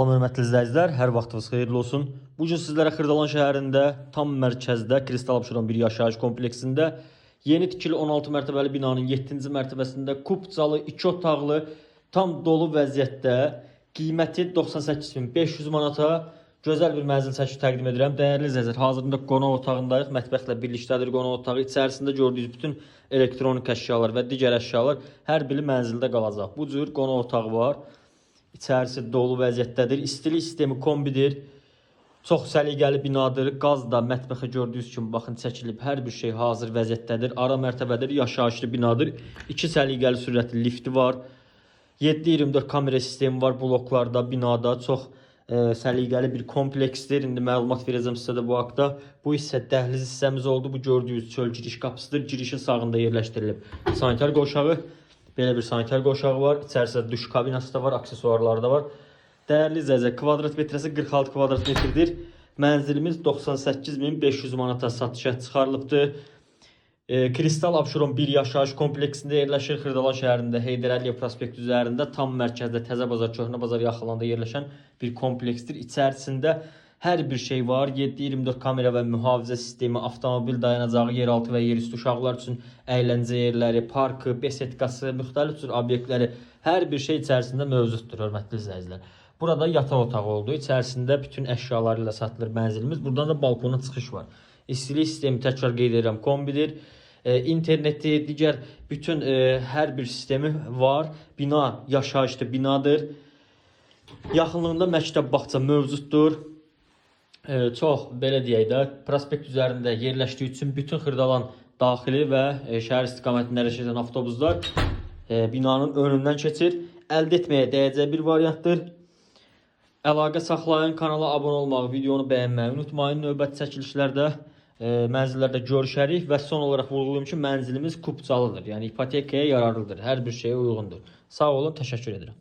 Salam hörmətli izləyicilər, hər vaxtınız xeyirli olsun. Bu gün sizlərə Xırdalan şəhərində, tam mərkəzdə, Kristal Abşeron bir yaşayış kompleksində yeni tikili 16 mərtəbəli binanın 7-ci mərtəbəsində kupçalı, 2 otaqlı, tam dolu vəziyyətdə, qiyməti 98.500 manata gözəl bir mənzil çəkib təqdim edirəm. Dəyərli izləyicilər, hazırda qonaq otağındayıq. Mətbəxlə birlikdədir qonaq otağı. İçərisində gördüyünüz bütün elektronik əşyalar və digər əşyalar hər biri mənzildə qalacaq. Bu cür qonaq otağı var. İçərisi dolu vəziyyətdədir. İstilik sistemi kombidir. Çox səliqəli binadır. Qaz da mətbəxə gördüyünüz kimi baxın çəkilib. Hər bir şey hazır vəziyyətdədir. Ara mərtəbədir, yaşayışlı binadır. 2 səliqəli sürətli lifti var. 7/24 kamera sistemi var bloklarda, binada. Çox səliqəli bir kompleksdir. İndi məlumat verəcəm sizə də bu haqda. Bu hissə dəhliz hissəmiz oldu. Bu gördüyünüz çöl giriş qapısıdır. Girişin sağında yerləşdirilib sanitar qovşağı. Belə bir sanitar qovşağı var. İçərisində duş kabinası da var, aksesuarları da var. Dəyərli izləyicilər, kvadrat metrəsi 46 kvadrat metrdir. Mənzilimiz 98.500 manata satışa çıxarılıbdır. Kristal Abşeron bir yaşayış kompleksində yerləşir. Xırdalan şəhərində Heydər Əliyev prospekti üzərində tam mərkəzdə Təzə Bazar, Köhnə Bazar yaxınlığında yerləşən bir kompleksdir. İçərisində hər bir şey var. 7/24 kamera və mühafizə sistemi, avtomobil dayanacağı, yeraltı və yerüstü uşaqlar üçün əyləncə yerləri, parkı, besetkası, müxtəlif cür obyektləri, hər bir şey içərisində mövcuddur, hörmətli izləyicilər. Burada yataq otağı oldu. İçərisində bütün əşyaları ilə satılır mənzilimiz. Buradan da balkona çıxış var. İstilik sistemi təkrar qeyd edirəm, kombidir. İnterneti, digər bütün hər bir sistemi var. Bina yaşayışlı binadır. Yaxınlığında məktəb, bağça mövcuddur. Çox belə deyək də, prospekt üzərində yerləşdiyi üçün bütün Xırdalan daxili və şəhər istiqamətində hərəkət edən avtobuslar binanın önündən keçir. Əldə etməyə dəyəcək bir variantdır. Əlaqə saxlayın, kanala abunə olmağı, videonu bəyənməyi unutmayın. Növbəti çəkilişlərdə, mənzillərdə görüşərik və son olaraq vurğulayım ki, mənzilimiz kupçalıdır. Yəni ipotekaya yararlıdır. Hər bir şeyə uyğundur. Sağ olun, təşəkkür edirəm.